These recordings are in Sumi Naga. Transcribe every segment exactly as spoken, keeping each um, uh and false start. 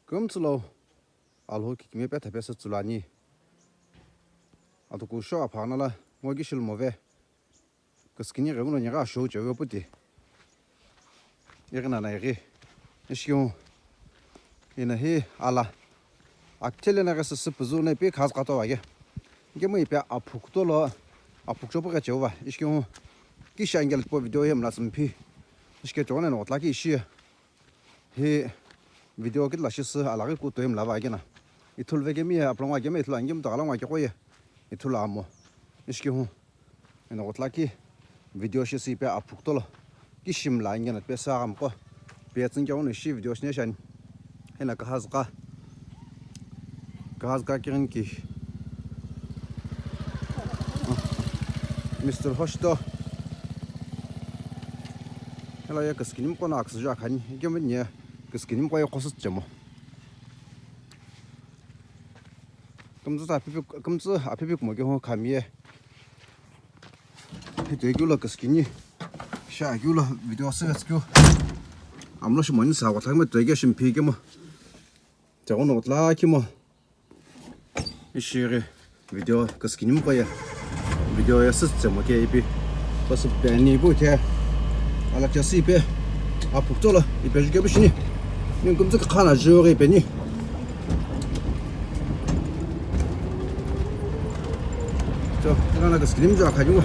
Kümtsü lo Alhou kikimiye petha pesü tsülu ani. Atuku sho apha nala ngo kishi lumove. Küskini ghenguno nyeghi ashou chewe puti. Ighi nana ighi. Ishi keu ina hi ala. Akitele na ghi süsü püzü na ipi khaz kato age. Ikemu ipi aphuk tolo, aphuk chopu ghi chewe va. Ishi keu kishi angel po video ye mla tsümphi. Ishi keu chona no tla ki ishi. Hi video kitila shi sü alaghi ku toi mla va kena. Ithulu vekemi ye apulongu akemi ithulu angemi to ghalongu akeqo ye. Ithulu amo. Ishi keu. Eno ghutlaki video shi sü ipi aphuk tolo. Kishi mla angena pesü aghamqo. Pe tsünkeu no ishi video shi neshani. Ena kahazka. Kahazka kirin ki. Mister Hoshito. Hello ya küskini mqo na aksüju akhani. Ikemu nye küskini mqo ye qosü chemo. Kümtsü aphipi, kümtsü aphipi kumo keu hu khamiye. Hitoi keu lo küskini. Sha keu lo video sü keu. Amlo shi moni sa ghutlaki mo toi keu shi mphi kemu. Cheghono ghutlaki mo. Ishi ghi video küskini mqo ye. Video ye sütsü mo ke ipi. Pasü pe ani ipu the. Ala chesi ipi. Aphuk tolo ipi ju kepu shini. Ni kümtsü khana ju ghi ipi ni. Cho, ena na küskini ju akhani wa.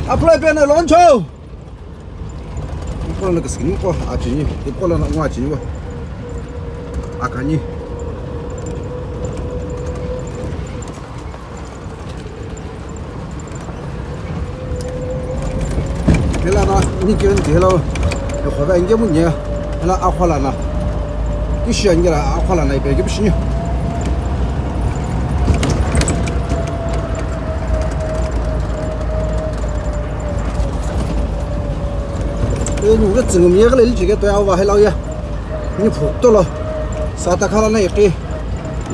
Apply pe na launch ho. Ipo la küskini mqo achini, ipo la ngo achini wa. Akhani. Hela na ni kirin ti hela. Yo khoda inge mu nya. Hela akhola na. Kishi angela akhola na ipe gibi shini. Eni uga tsüngümi yeghi leli chike toya uva helauye. Ni phuk tolo. Sata khala na iqi.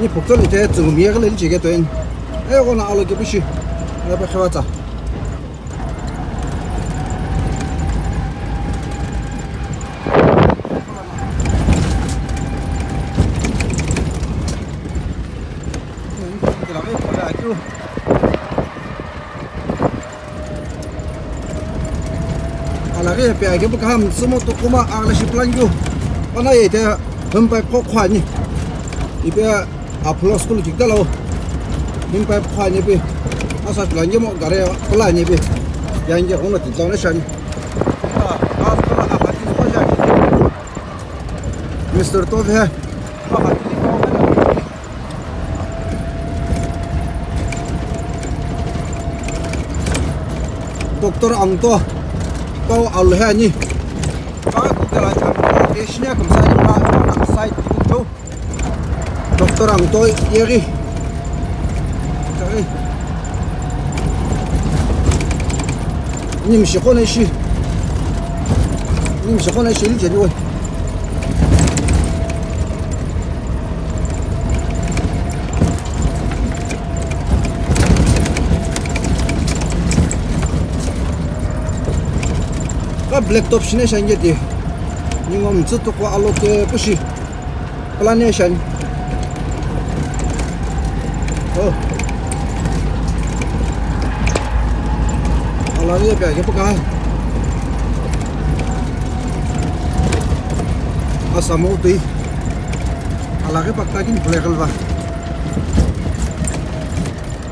Ni phuk tolo ite tsüngümi yeghi leli chike toyen. Ego na alo kepushi. Ebe khivatsa. Alaghi ipi akepu kaha mütsümo tokuma aghile shi plan keu. Pana ye ite him pipe qo qho ani. Ipi aphulo school kikdalo. Him pipe qho ani ipi. Asa plan kemo gari pula ani ipi. Yange ghono titlo ne shani. Mister Tove. Doctor Angto, pau alu he ani. Pau kukela cham, Asia kamsa ni pa, pa side kukcho. Doctor Angto yeri. Tari. Nim shikona ishi. Nim shikona ishi li jeni wai. Ka black top shine shange ti. Ningo mtsu to ko alo ke pushi. Plantation. Oh. Alaghi ipi akepu kaha. Asamo tui. Alaghi pakta kini pulai kalva.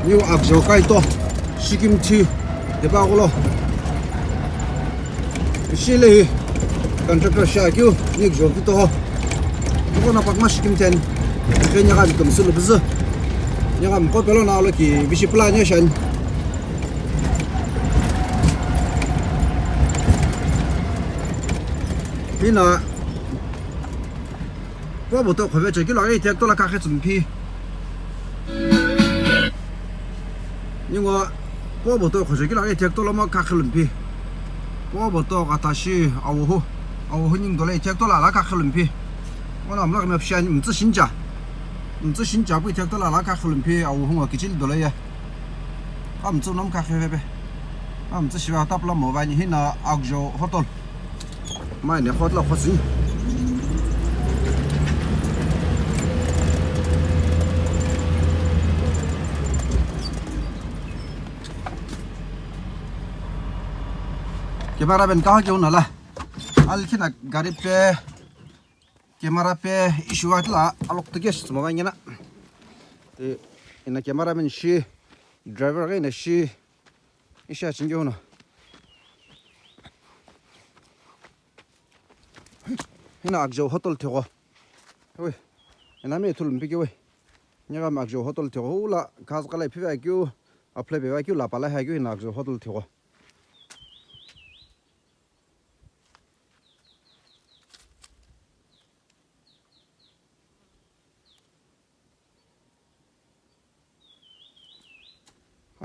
New Akjo kaito. Shikimthi. Depa golo. Ishi lehi contractor shi akeu, ni kujou vitoho. Moko na pakma shikimthi ani. Khe nyagha mi kümsü lübüzü. Nyagha mko pelo na alo ki bishi pula anya shani. Hina. Pobo to khove chekilo aghi ithektola kakhe tsümphi. Ningo pobo to khochekilo aghi ithektola mo kakhe lumphi. Pobo to katashi awuhu. Awuhu ning dole ithektola ala kakhe lumphi. Ona mlak me pshani mtsü shincha. Mtsü shincha pu ithektola ala kakhe lumphi awuhu ngo kichil dole ye. Ka mtsü nom kakhe vebe. Ka mtsü shiva tapla mo vani hina Akjo hotel. Mai ne khotla khosi. Cameraman kaha keu nala. Alkhi na gari pe, camera pe issue atla alok tike shi tsumama ngena. Te ina cameraman shi, driver ghi na shi, ishi achingi uno. Hina Akjou hotel thigho. Ui, ina mi thulu mpiki ui. Nyaga mi Akjou hotel thigho. Ula kaza kala iphiva keu, aphla beva keu, la pala ha keu, hina Akjou hotel thigho.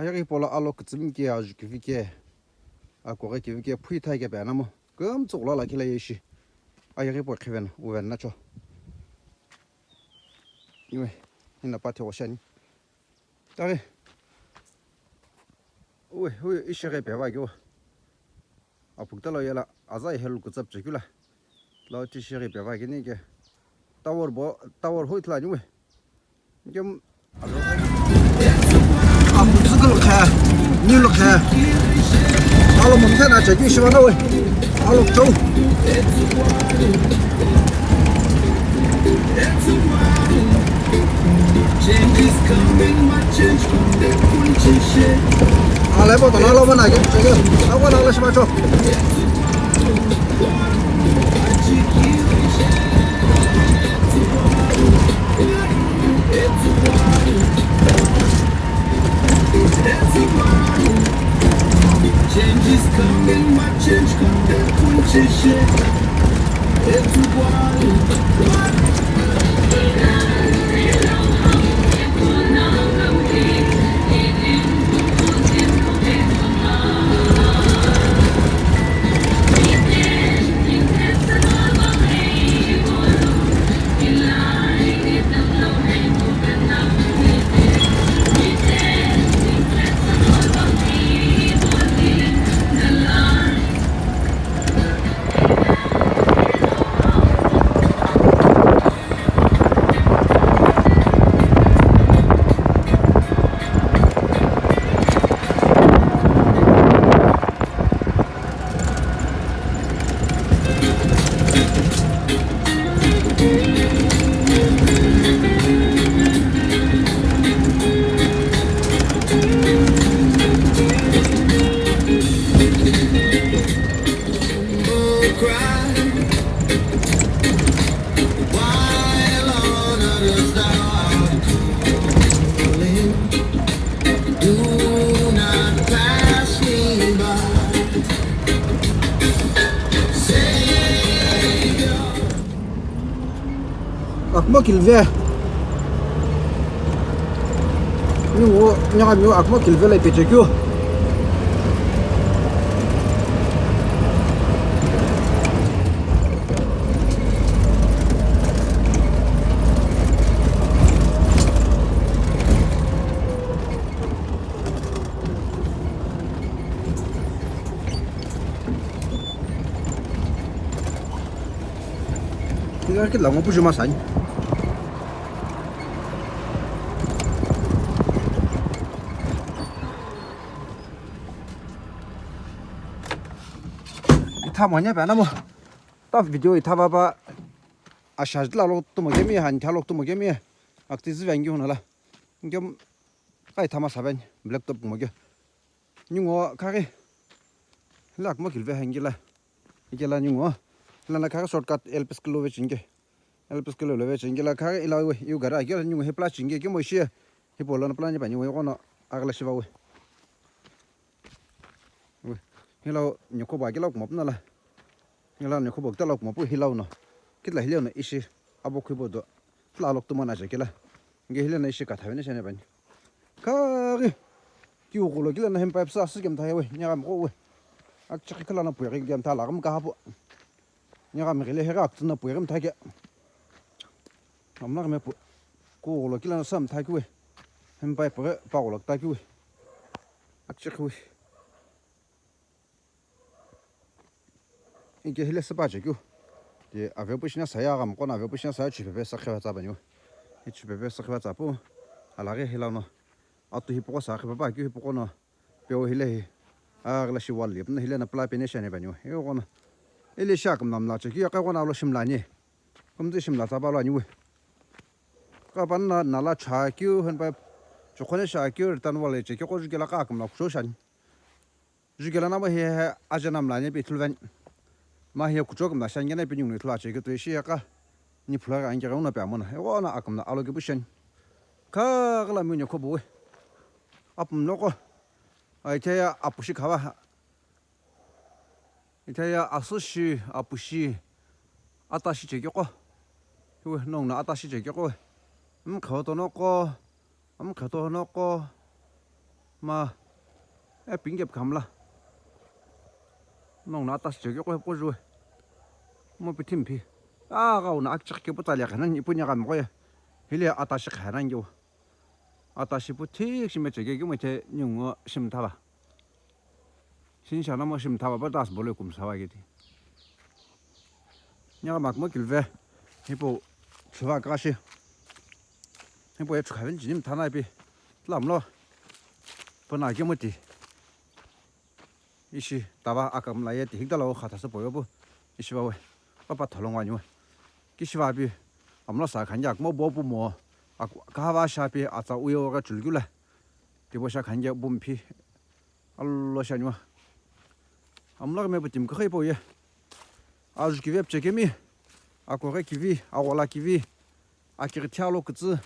Ayeghi hipau lo alo kütsümi ke, ajukivi ke, akughi kivi ke, phui thai ke pe anamo. Kümtsü gholo lakhi la ye shi. Ayeghi hipau khivena, uvena cho. Iwe, hina pa thigho shani. Tari. Ui, ui, ishi ghi pe va keu. Apugta lo yela aza helu kutsap chekula. Lo tishi ghi pe va kini ke. Tower bo, tower hui thla niwe. Ngem. Apugta lo kha, ni lo kha. Alo mo thena cheki shiva na we. Alo cho. Change is coming, my change coming, change. Alai bo tala lo mana ke, ke. Awa la la shima cho. Change is coming, my change coming, change. Akuma kilve. Ningu, nyaga miu akuma kilve la ipeche kyu. Tingaki lango puju masani. Itha manya bana mo. Ta video itha baba. Ashajla lok tumo kemi, hantha lok tumo kemi. Akti zivangi hunala. Ngem kai thama saben black top mo ke. Ningo khaghi. Lak mo kilve hangila. Ikela ningo. Lana khaghi shortcut L P school lo vechinge. L P school lo vechinge la khaghi ila we yu gara ikela ningo he pla chinge kemo shi. Hipau lono plan ni pani we kono agla shiva we. We. Hilau nikho ba kila kumo pnala. Hilau nikho ba kila kumo pu hilau no. Kitla hilau no ishi. Abo khibo do. Tla lok tumana je kila. Nge hile na ishi katha vene shane bani. Kaghi. Ki ugulo kila na hem pipe sa sikem thaye we. Nyagam ko we. Ak chakhi kala na puyaghi gem thala gam kahapo. Nyagam gile hera ak tsuna puyaghi mthake. Amna gam pu. Ko ugulo kila na sam thaki we. Hem pipe re pa ugulo taki we. Ak chakhi we. Inke hile süpa chekeu. Ti avepu shina saya ghamkho na avepu shina saya chipepe sakhiva tsa paniu. Hi chipepe sakhiva tsa pu. Alaghi hilano. Atu hipoko sakhiva pa keu hipoko no. Peu hile hi. Aghila shi wall ye püno hile na pula pene shani bani we. Ighono. Ile shi akümla mla chekeu, keghono alo shimla ni. Kümtsü shimla tsaba lo ani we. Ka pan na nala chakeu, hen pa chokhone shakeu, return wall ye chekeu, ko jukela ka akümla kucho shani. Jukela na mo he, he, aja na mla ni pe ithulu vani. Ma he kucho kümla shani kena pe ningu ni ithulu achekeu to ishi ya ka. Ni phula ka anke ka una pe amona. Ighono akümla alo ke pushani. Kha kala mi ni khobo we. Apum loko. Ai te ya apushi khawa. Ithaya asüshi, apushi, atashi chekeqo. Hiwe nongu no atashi chekeqo. Mkhoto noqo, mkhoto noqo. Ma, e pingep khamla. Nongu no atashi chekeqo hepo juwe. Mo pithim phi. A gau na akchik kepu tali khanan ipunya kam koye. Hile atashi khanan yo. Atashi pu thik shime chekekemo ithe ningu shimthava. Shinshana mo shimthava pa das bole kumsava kiti. Nya mak mo kilve. Hipo chuva kashi. Hipo ya chukhavin jinim thana ipi. Tlamlo. Pona kemo ti. Ishi tava akamla ye tihikdala o khatha sa poyo pu. Ishi vawe. Papa tholong wani we. Kishiva pi. Amla sa khanja akmo bo pu mo. Ak-, kahava sha pi atsa uyo ga chulgula. Tibo sha khanja bum phi. Allo shani we. Amla me pu tim kha ipo ye. Aju kivi pche kemi. Akore kivi, awola kivi. Akiri thialo kutsu.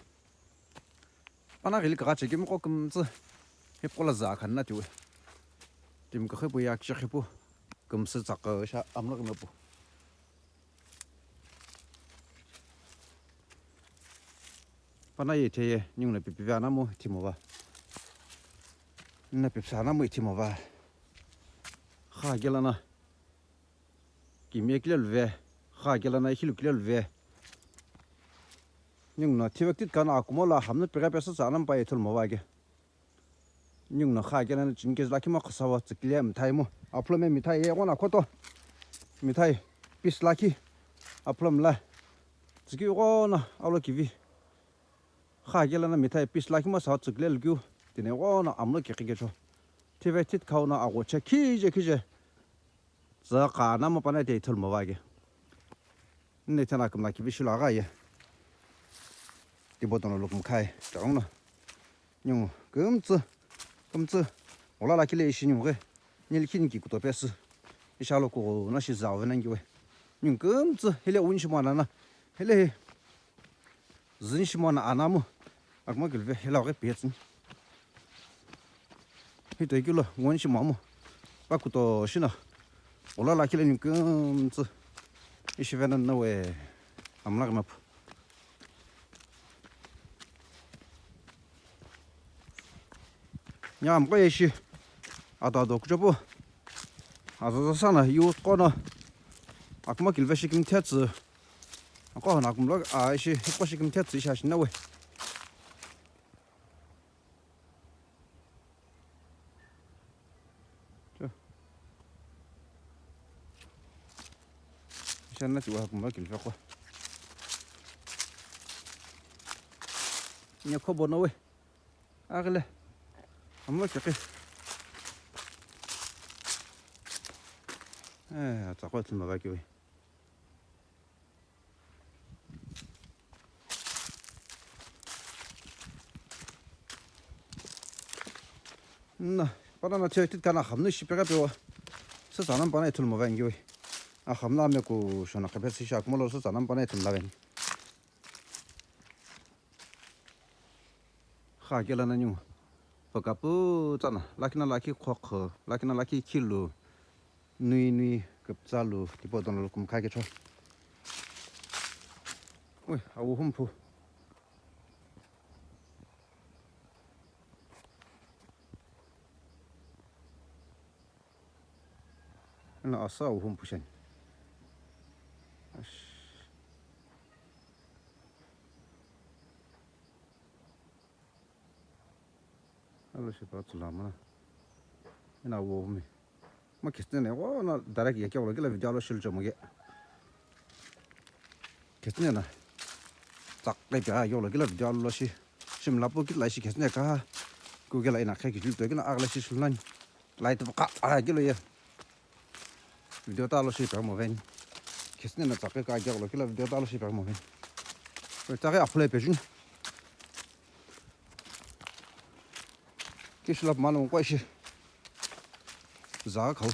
Pana ghili kagha chekemi qo kümtsü. Hipqo la za khanna tiwe. Timi kakhipu ye akishe khipu. Kümsü tsaqo sha amlo kümpu. Pana ye theye ningu na pipi va namu ithimova. Na pipsa namu ithimova. Kha gelana. Kimie kile luve, kha kile na ikhilu kile luve. Ningu no thivek tit kana akumo la hamna pigha pesa sa anam pa ithul mo vage. Ningu no kha kile na chin kez lakhi mo khasa va tsikile mithai mo. Aphulo me mithai ye gona khoto. Mithai piece lakhi. Aphulo mla. Tsiki gona alo kivi. Kha kile na mithai piece lakhi mo sa tsikile lukyu. Tine gona amlo kiki kecho. Thivek tit khauna ago che khije khije. Tsü qanamo pana te ithul mo vage. Nne thena kümla kivi shilo agha ye. Tibo tono lukum khai, chawng no. Ningu, kümtsü, kümtsü. Ola la kile ishi ningu ghe. Nil khin ki kuto pesi. Ishalo ko na shi zao vena ngiwe. Ningu kümtsü, hele unshi mo nana. Hele he. Zin shimo na anamu. Akma gilve hela ghe pietsin. Hito ikilo ngon shimo amu. Pa kuto shina. Ola la kile ni kümtsü. Ishi vena na we. Amla gmapu. Nya amko ishi. Ado ado kuchopu. Azo zo sana yu kono. Akma gilve shikim thetsu. Ako hana kumlo a ishi hipko shikim thetsu ishi ashina we. Cho. Ishi ana tiwa kumlo kilve ko. Nya khobo no we. Aghile. Amo chekhi. Eh, atsa ko tsin baba kiwi. Na, pana na chhe tit kana khamnu shi pega pewa. Sa sanam pana ithul mo vangi we. A khamna me ku shona khabe si sha kumalo sa sanam pana ithul laven. Kha kela na nyu. Pakapu tsana, lakina laki khokho, lakina laki khilu. Nui nui, küptsa lu, tipo dono lu kumkha kecho. Ui, awu humphu. Ena asa awu humphu shani. Ash. Alo shipa tsula mana. Ena awu humi. Ma khesne ne, wo na direct ye kya wala kila video alo shil chomo ge. Khesne na. Tak le kya yo wala kila video alo shi. Shim lapu kit la shi khesne ka. Ku kila ina khe kit to kina agla shi shil nani. Light vaka aghi lo ye. Video ta lo shi peghi moveni. Khisne na tsaqi ka aghi lo kila video ta lo shi peghi moveni. Ko tsaqi aphule pejuni. Kishilap manu ko ishi. Za khau.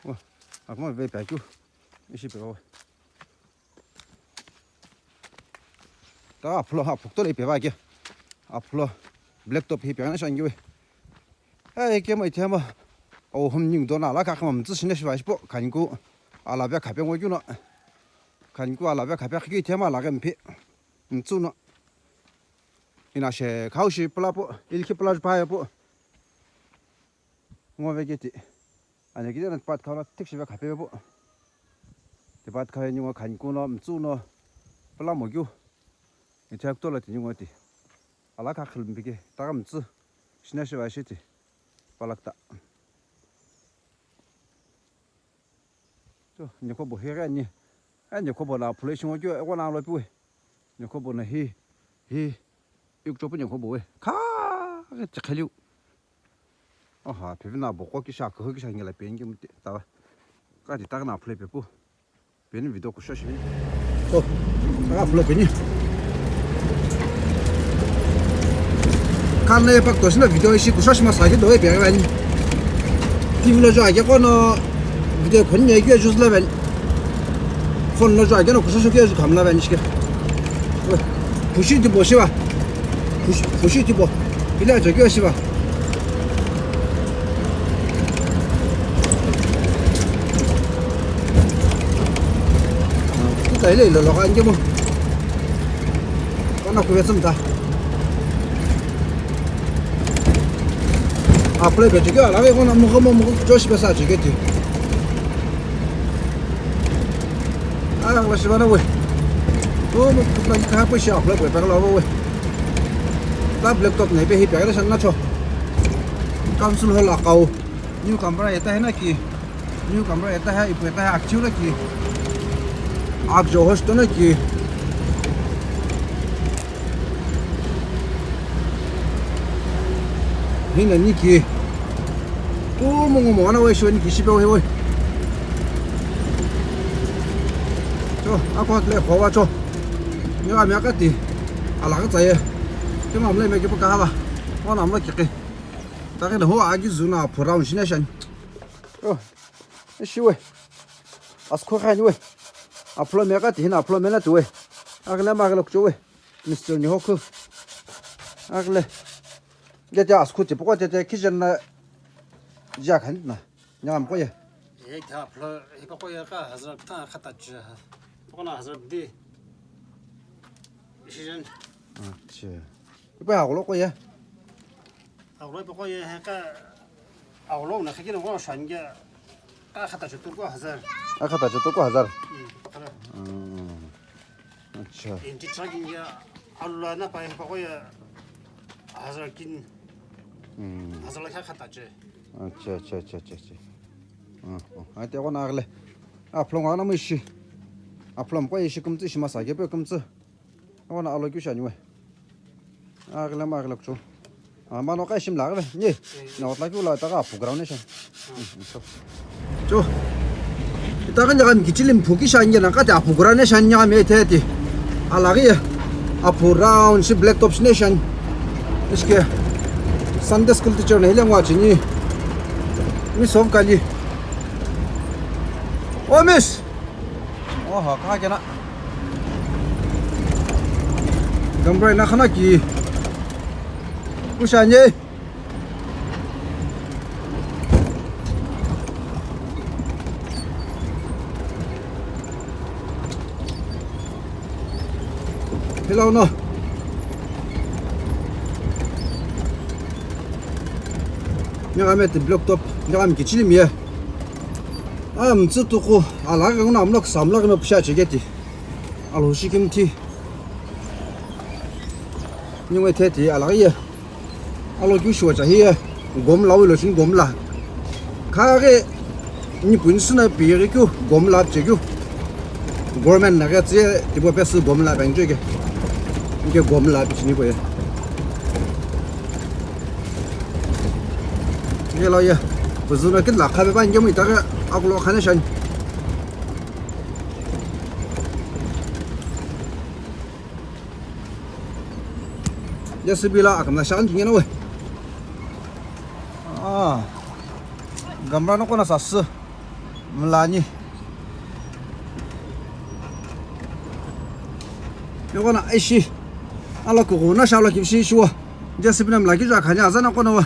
Wa, akma ve pekeu. Ishi peghi wa. Ta aphulo ha phukto le peva ke. Aphulo black top hi peghi na shangi we. Ai kemo ithema. O hom ning dona la ka kama mtsu shine shiva shipo. Khanku ala be khape ngo kyu no. Khanku ala be khape ki ithema la ke mphi. Mtsu no. Ina she khau shi pula po. Ilki pula pa ya po. Ngo ve ke ti. Ani kide na pat khala thik shive khape pu. Te pat khala ni ngo khanku no, mtsu no, pula mo kyu. Ni thak to la ti ni ngo ti. Ala ka khil mbike, ta ka mtsu. Shina shiva shi ti. Palak ta. To, ni ko bo he ga ni. Ani ko bo la phule shi ngo kyu, e ko na lo pi we. Nyakhobo na hi, hi, ikchopu nyakhobo we. Kha, chikhaliu. Oha, pevina boko kisha, kuhu kisha ngela pengi mute, tawa. Kati taka na phule pepu. Peni video kusha shi. So, taka phule peni. Kan na epak to sina video ishi kusha shi masaki do e pega ni. Ti vlog jo age kono video khoni ya kyo juice la ben. Phone lo jo age no kusa sho kyo ju khamla ben shike. Pushi ti bo shiba. Pushi, pushi ti bo. Pila jo kyo shiba. Ti tai le lo lo kan ke mo. Kana kuya tsum ta. Aphule ke chike ala ke kona mukha mo mukha josh besa chike ti. Ala la shiba na we. O mo kutla ki kha pa shi aphule ke pekla we. Ta black top nei pe hi pekla shan na cho. Council hall akau. New camera eta hai na ki. New camera eta hai, ipu eta hai, akchiu na ki. Akjo host na ki. Hina ni ki. Tu mungu mo na wai shoni ki shipe wai wai. Cho, akwa kle kwa wa cho. Ni wa mi akati. Ala ka tsaye. Ki mamle me ki pa ka ba. Wa na mo ki ki. Takhi na ho agi zuna phura un shine shan. Oh, ishi we. Askho khani we. Aphlo me ka tihina aphlo me na tu we. Agle ma agle kucho we. Mister ni hoku. Agle. Gete askho ti poko tete kitchen na. Ja khan na. Nyam ko ye. Ye ta phlo, he poko ye ka hazar ta khata cha. Poko na hazar di. Ishi jan. Acha. Ipa agulo ko ye. Agulo ipa ko ye he ka agulo na khaki no shanje. Ka khata chutu ko hazar. A khata chutu ko hazar. Mm, khata. Mm. Acha. Inti tracking ya Allah na pa ipa ko ye hazar kin. Mm. Hazar la khata che. Acha, acha, acha, acha, acha. Mm, mm. Ai te ko na agle. Aphlo ngana mo ishi. Aphlo ko ishi kumtsi ishi masa ke pe kumtsi. Awana alo kyu shani we. Aghile ma aghile kuchu. Ama no kai shim la gave. Ni. Na otla kyu la ta ga program ne shan. Cho. Ita kan jagan kichilim phuki shan ya na ka ta program ne shan ya me the ti. Ala gi. Apu round shi black tops ne shan. Iske. Sunday school teacher ne hilang wa chini. Miss of Kali. Oh, miss. Oho, kha kena. Gambrai na khana ki. Kushanye. Hello no. Nyagame te block top, nyagame kichili miye. Am tsu tuku, ala ga nguna amlok samlok me pusha chegeti. Alo shikimthi. Nyungwe theti ala ye. Alo kyu shuwa cha hiye. Gomla wilo shin gomla. Khage ni pun suna piri kyu gomla chekyu. Government na ke tsi tipau pesü gomla pengjo ke. Ke gomla pichini ko ye. Ye lo ye. Kuzu na kitla khabe ba nge mu ita ke akulo khane shan. J C B la akamla shan kinge no we. Ah. Gamra no kona sasü. Mlani. Yokona ishi. Ala kuku na shala kimshi shuwa. J C B na mlaki ja khani azana kona wa.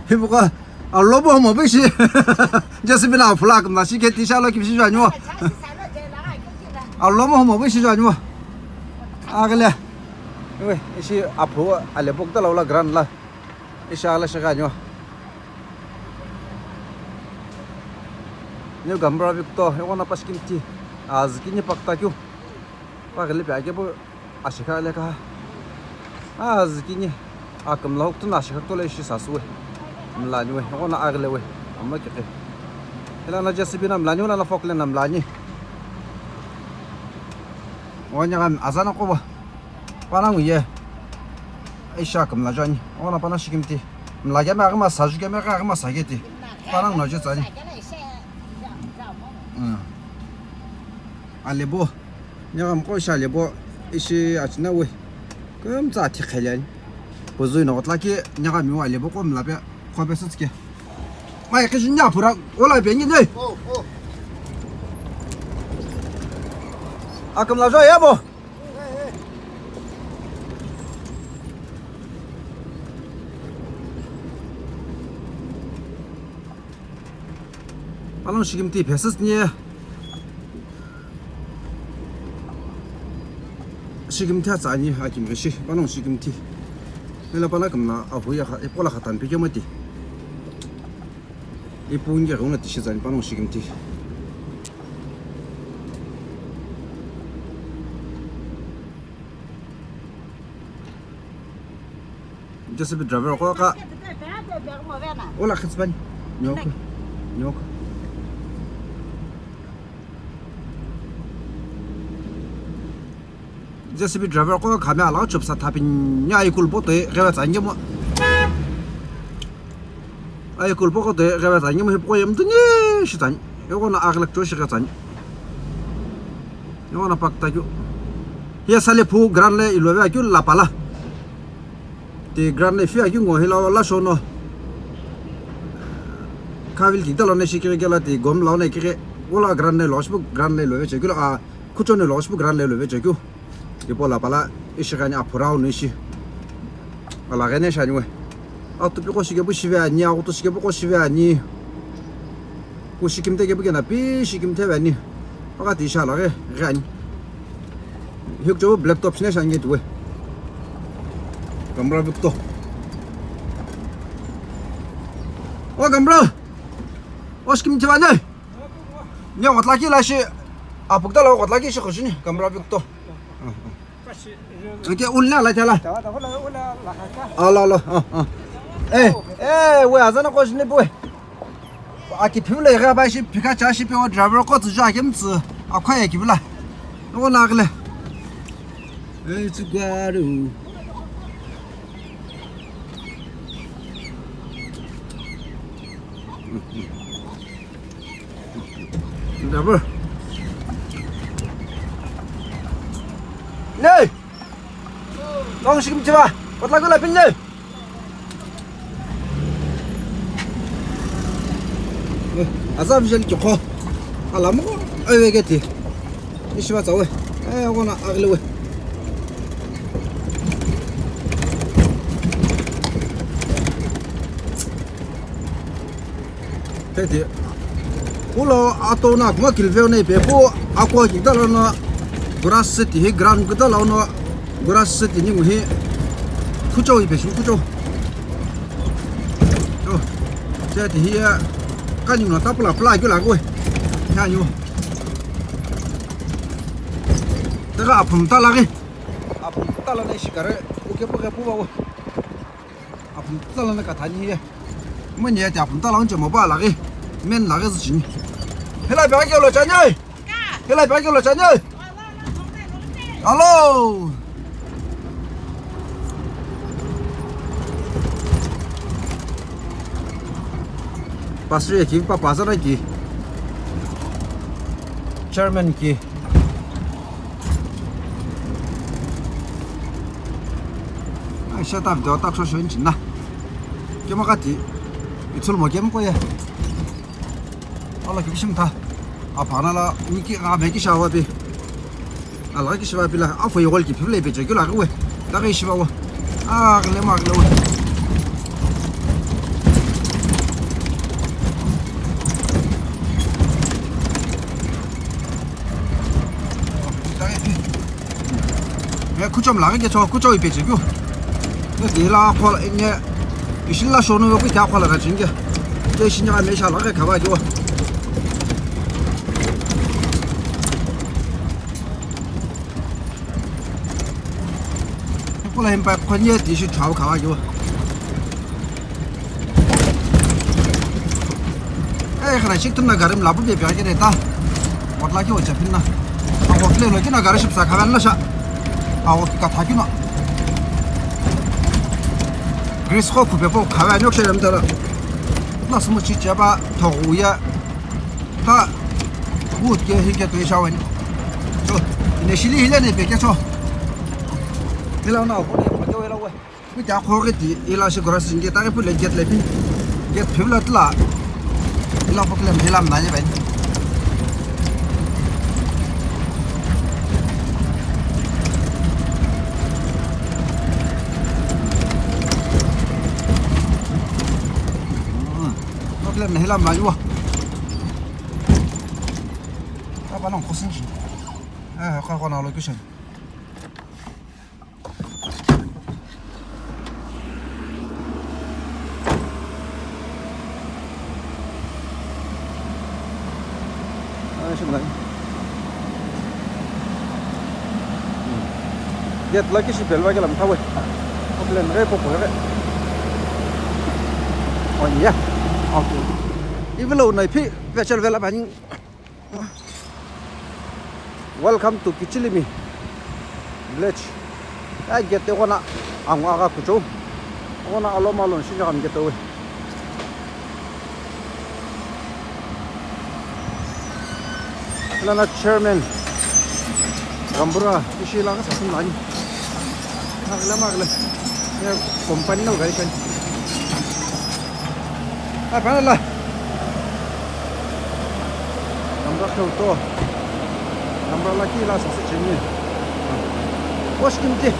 Hibuka alobo mo bishi. J C B na flag na shi ke tisha la kimshi ja nyuwa. Alomo mo bishi ja nyuwa. Agele. Ewe, ishi apu ale bok da la grand la. Ishi ala shi ga nyuwa. New Gamra Victor, yokona pashkimti. Azkini pakta kyu. Pagele pe ake bo ashikha le ka. Azkini. Akamla hok tuna ashikha tole ishi sasü we. Mlani we, yokona agele we. Amma kike. Ila na J C B na mlani, ila na Falkland na mlani. Onya kam azana ko ba. Panang ye. Aisha kam la jani. Ona pana shikimti. Mla ge ma ma sa ju ge ma ga ma sa ge ti. Panang no je tsani. Mm. Alebo. Nya kam ko sha lebo. Ishi achina we. Kum tsa thi khalian. Bozui no tla ki nya kam yo alebo ko mla pe. Ko pe sutske. Mai ke jinya pura. Ola be ni ne. Oh, oh. Akam la jo ya bo. Panongu shikimthi phesüsü ni. Shikimthi atsa ani akimghi shi, panongu shikimthi. Mela pala kümla ahuye kha, ipola kha tampi kemati. Ipu nge ghunga tishi tsani panongu shikimthi. J C B driver ko ka. Ola khitspan. Nyoko. Nyoko. J C B driver ko khamya ala chupsa thapin nya ikul bote ghewa tsangemo. Ai kulpo ko de ghewa tsangemo hipko yem duni shi tsani. Yoko na aglak cho shi ghewa tsani. Yoko na pakta kyu. Hiya sale phu grand le ilove akyu lapala. Ti grand le fi akyu ngo hila la shono. Kavil kikta lo ne shi kire kela ti gom lo ne kire. Wola grand le lo shi grand le lo ve chekyu a. Khucho ne lo shi grand le lo ve chekyu. Ipo lapala ishi ghani aphurau no ishi. Ala ghene shani we. Atupi ko shike bu shive ani, agutu shike bu ko shive ani. Ku shikimte ke bu kena pi shikimte ve ani. Paka ti shala ghe, ghe ani. Hik jo black top shine shange tuwe. Gamra bukto. O Gamra. O shikimte ve ani. Nya kotla ki la shi. Apukta la kotla ki shi khushini. Gamra bukto. Ake ul na la thala. Ala, ala. Eh, eh, we azana ko jini boy. Aki phimle ga ba shi phika cha shi pe o driver ko tsu ja ke mtsu. Akwa ya ki bula. Ko na gele. Eh, tsu gwaru. Double. Nei! Tong shikim chiba. Kotla kula pin nei. Aza vijel ki kho. Ala mo. Ai we geti. Ishiba tsawe. Eh, gona agle we. Tete. Kulo ato na kuma kilveo na ipe pu ako kidalo na grass city hi ground kidalo na grass city ni muhi kucho ipe shu kucho. Oh. Tete hi ya kani no tapula pla kila ko. Ya yo. Tega apum talagi. Apum talana shikare uke puke puwa. Apum tala na kathani ye. Mani ya ti apum tala unche mo ba lagi. Men lagi zu chini. Hela ba ke lo chani. Kela ipa kelo chani. Alo. Pastor ye ki papa zana ki. Chairman ki. Ai, shut up, do tak so shon chin na. Kema kati. Itsul mo kem ko ya. Ala ki kishim tha. Apana la niki ga me ki shawa pi. Ala ki shiva pi la afo yol ki phivle pe je ki la we. Da ki shiva wa. Ah, le ma le we. Nge khuchom laghi kecho, khucho ipe chekeu. Nge tila khola, nge ishi la shono yo kuita khola ra chinge. Ke ishi nya me sha laghi khava jo. Khola him pa khonye ti shi chau khava jo. Eh, khana shik tumna gari mlapu be pya kene ta. Watla ki ocha pinna. Awo kile lo kina gari ship sa khavan la sha. Awo ki katha kina. Greece ko khupe po khavan yok shelem tala. Na sumu chi chaba thogu ya. Ta. Wood ke hi ke to shawen. So, initially hile ne pe ke so. Hila na ko ne pa ke wela we. Kuita khoghi ti ila shi gora singe ta ke pule gate le pi. Gate phivla tla. Ila pokle mhela mna ye bai. Pokle mhela mna yo. Apa nang khosin shi. Eh, ka kona location. Gate la kishi belva kela mthawe. Problem re popo re. Oh yeah. Okay. Ivilo nai phi vechel vela bani. Welcome to Kichilimi village. Ai gate kona angu aga kuchou. Kona aloma lon shi jagam gate we. Lana chairman Gambura ishi la ka sasun lani. Agla magla. Ya company na gari kan. Ah, bana la. Namra kheu to. Namra la ki la sa se chini. Wash kimti.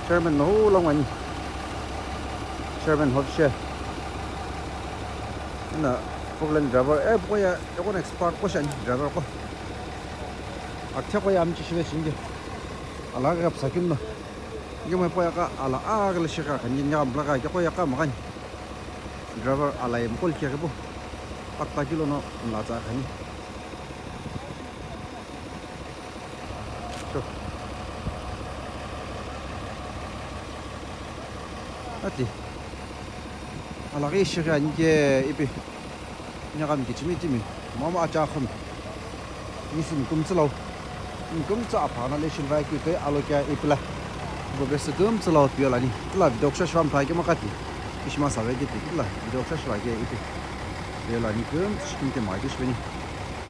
Chairman no long ani. Chairman hop she. Na problem driver e ko ya. Ekon expert ko shani driver ko. Akthe ko yam chi shive shinge. Ala ga psa kin no. Nge mai po ya ka ala aga le shika kan yin ya mla ga ke ko ya ka makan. Driver ala yam kol ke bu. Pakta kilo no la za kan. So. Ati. Ala ga shika nge ipi. Nyagami kichimi timi, mama acha khum. Nisim kumtsi lau. Kumtsi apha na le shilvai ki pe alo kya ipla. Bo bese kumtsi lau pio lani. La video ksha shwam phai ke makati. Kishima save ke ti la video ksha shwai ke ipi. Pio lani kumtsi shkim te ma kish beni.